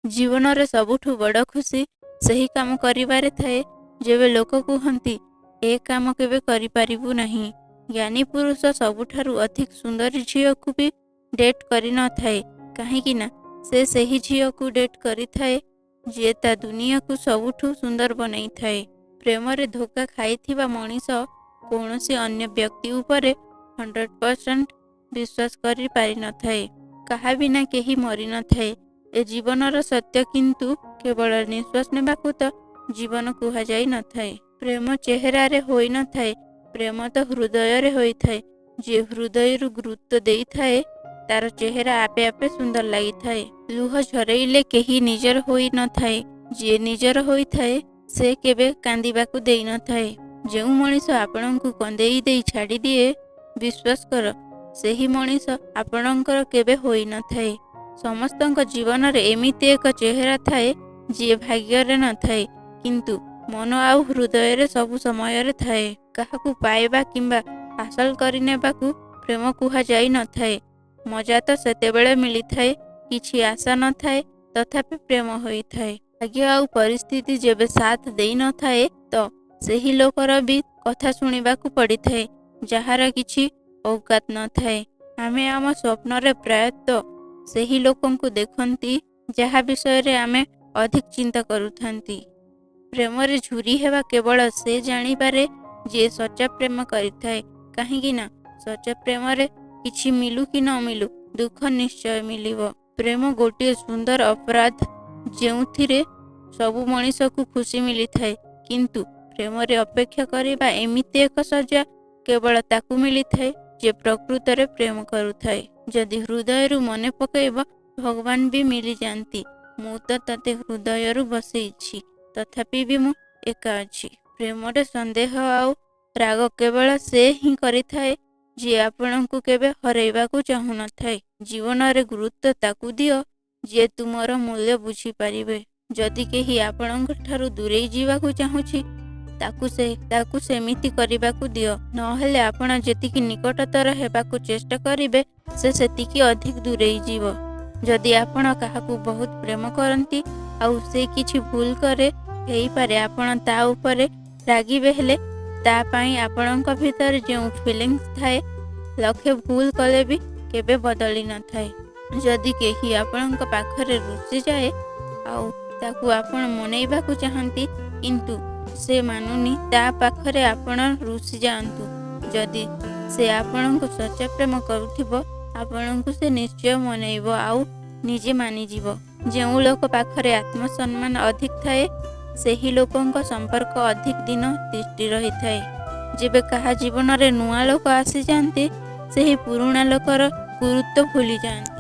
ଜୀବନରେ ସବୁଠୁ ବଡ଼ ଖୁସି ସେହି କାମ କରିବାରେ ଥାଏ, ଯେବେ ଲୋକ କୁହନ୍ତି ଏ କାମ କେବେ କରିପାରିବୁ ନାହିଁ। ଜ୍ଞାନୀ ପୁରୁଷ ସବୁଠାରୁ ଅଧିକ ସୁନ୍ଦରୀ ଝିଅକୁ ବି ଡେଟ୍ କରିନଥାଏ, କାହିଁକି ନା ସେ ସେହି ଝିଅକୁ ଡେଟ୍ କରିଥାଏ ଯିଏ ତା ଦୁନିଆକୁ ସବୁଠୁ ସୁନ୍ଦର ବନେଇଥାଏ। ପ୍ରେମରେ ଧୋକା ଖାଇଥିବା ମଣିଷ କୌଣସି ଅନ୍ୟ ବ୍ୟକ୍ତି ଉପରେ 100% ବିଶ୍ୱାସ କରି ପାରିନଥାଏ। କାହା ବିନା କେହି ମରିନଥାଏ, ଏ ଜୀବନର ସତ୍ୟ, କିନ୍ତୁ କେବଳ ନିଶ୍ୱାସ ନେବାକୁ ତ ଜୀବନ କୁହାଯାଇ ନଥାଏ। ପ୍ରେମ ଚେହେରାରେ ହୋଇନଥାଏ, ପ୍ରେମ ତ ହୃଦୟରେ ହୋଇଥାଏ। ଯିଏ ହୃଦୟରୁ ଗୁରୁତ୍ୱ ଦେଇଥାଏ, ତାର ଚେହେରା ଆପେ ଆପେ ସୁନ୍ଦର ଲାଗିଥାଏ। ଲୁହ ଝରେଇଲେ କେହି ନିଜର ହୋଇନଥାଏ, ଯିଏ ନିଜର ହୋଇଥାଏ ସେ କେବେ କାନ୍ଦିବାକୁ ଦେଇନଥାଏ। ଯେଉଁ ମଣିଷ ଆପଣଙ୍କୁ କନ୍ଦେଇ ଦେଇ ଛାଡ଼ିଦିଏ, ବିଶ୍ୱାସ କର ସେହି ମଣିଷ ଆପଣଙ୍କର କେବେ ହୋଇନଥାଏ। ସମସ୍ତଙ୍କ ଜୀବନରେ ଏମିତି ଏକ ଚେହେରା ଥାଏ ଯିଏ ଭାଗ୍ୟରେ ନଥାଏ, କିନ୍ତୁ ମନ ଆଉ ହୃଦୟରେ ସବୁ ସମୟରେ ଥାଏ। କାହାକୁ ପାଇବା କିମ୍ବା ହାସଲ କରିନେବାକୁ ପ୍ରେମ କୁହାଯାଇ ନଥାଏ। ମଜା ତ ସେତେବେଳେ ମିଳିଥାଏ, କିଛି ଆଶା ନଥାଏ, ତଥାପି ପ୍ରେମ ହୋଇଥାଏ। ଭାଗ୍ୟ ଆଉ ପରିସ୍ଥିତି ଯେବେ ସାଥ ଦେଇନଥାଏ ତ ସେହି ଲୋକର ବି କଥା ଶୁଣିବାକୁ ପଡ଼ିଥାଏ ଯାହାର କିଛି ଔକାତ ନଥାଏ। ଆମେ ଆମ ସ୍ୱପ୍ନରେ ପ୍ରାୟତଃ ସେହି ଲୋକଙ୍କୁ ଦେଖନ୍ତି ଯାହା ବିଷୟରେ ଆମେ ଅଧିକ ଚିନ୍ତା କରୁଥାନ୍ତି। ପ୍ରେମରେ ଝୁରି ହେବା କେବଳ ସେ ଜାଣିପାରେ ଯିଏ ସଚ୍ଚା ପ୍ରେମ କରିଥାଏ, କାହିଁକି ନା ସଚ୍ଚା ପ୍ରେମରେ କିଛି ମିଲୁ କି ନ ମିଲୁ, ଦୁଃଖ ନିଶ୍ଚୟ ମିଳିବ। ପ୍ରେମ ଗୋଟିଏ ସୁନ୍ଦର ଅପରାଧ ଯେଉଁଥିରେ ସବୁ ମଣିଷକୁ ଖୁସି ମିଳିଥାଏ, କିନ୍ତୁ ପ୍ରେମରେ ଅପେକ୍ଷା କରିବା ଏମିତି ଏକ ସଜା କେବଳ ତାକୁ ମିଳିଥାଏ ଯିଏ ପ୍ରକୃତରେ ପ୍ରେମ କରୁଥାଏ। ଯଦି ହୃଦୟରୁ ମନେ ପକେଇବ, ଭଗବାନ ବି ମିଳିଯାଆନ୍ତି। ମୁଁ ତ ତତେ ହୃଦୟରୁ ବସେଇଛି, ତଥାପି ବି ମୁଁ ଏକା ଅଛି। ପ୍ରେମରେ ସନ୍ଦେହ ଆଉ ରାଗ କେବଳ ସେ ହିଁ କରିଥାଏ ଯିଏ ଆପଣଙ୍କୁ କେବେ ହରେଇବାକୁ ଚାହୁଁନଥାଏ। ଜୀବନରେ ଗୁରୁତ୍ୱ ତାକୁ ଦିଅ ଯିଏ ତୁମର ମୂଲ୍ୟ ବୁଝିପାରିବେ। ଯଦି କେହି ଆପଣଙ୍କ ଠାରୁ ଦୂରେଇ ଯିବାକୁ ଚାହୁଁଛି, ତାକୁ ସେମିତି କରିବାକୁ ଦିଅ, ନହେଲେ ଆପଣ ଯେତିକି ନିକଟତର ହେବାକୁ ଚେଷ୍ଟା କରିବେ ସେ ସେତିକି ଅଧିକ ଦୂରେଇ ଯିବ। ଯଦି ଆପଣ କାହାକୁ ବହୁତ ପ୍ରେମ କରନ୍ତି ଆଉ ସେ କିଛି ଭୁଲ କରେ, ହେଇପାରେ ଆପଣ ତା ଉପରେ ରାଗିବେ, ହେଲେ ତା ପାଇଁ ଆପଣଙ୍କ ଭିତରେ ଯେଉଁ ଫିଲିଙ୍ଗସ୍ ଥାଏ ଲକ୍ଷେ ଭୁଲ କଲେ ବି କେବେ ବଦଳି ନଥାଏ। ଯଦି କେହି ଆପଣଙ୍କ ପାଖରେ ରୁଷିଯାଏ ଆଉ ତାକୁ ଆପଣ ମନେଇବାକୁ ଚାହାନ୍ତି କିନ୍ତୁ ସେ ମାନୁନି, ତା ପାଖରେ ଆପଣ ରୁଷି ଯାଆନ୍ତୁ। ଯଦି ସେ ଆପଣଙ୍କୁ ସଚ୍ଚା ପ୍ରେମ କରୁଥିବ, ଆପଣଙ୍କୁ ସେ ନିଶ୍ଚୟ ମନେଇବ ଆଉ ନିଜେ ମାନିଯିବ। ଯେଉଁ ଲୋକ ପାଖରେ ଆତ୍ମସମ୍ମାନ ଅଧିକ ଥାଏ, ସେହି ଲୋକଙ୍କ ସମ୍ପର୍କ ଅଧିକ ଦିନ ତିଷ୍ଠି ରହିଥାଏ। ଯେବେ କାହା ଜୀବନରେ ନୂଆ ଲୋକ ଆସିଯାଆନ୍ତି, ସେହି ପୁରୁଣା ଲୋକର ଗୁରୁତ୍ୱ ଭୁଲିଯାଆନ୍ତି।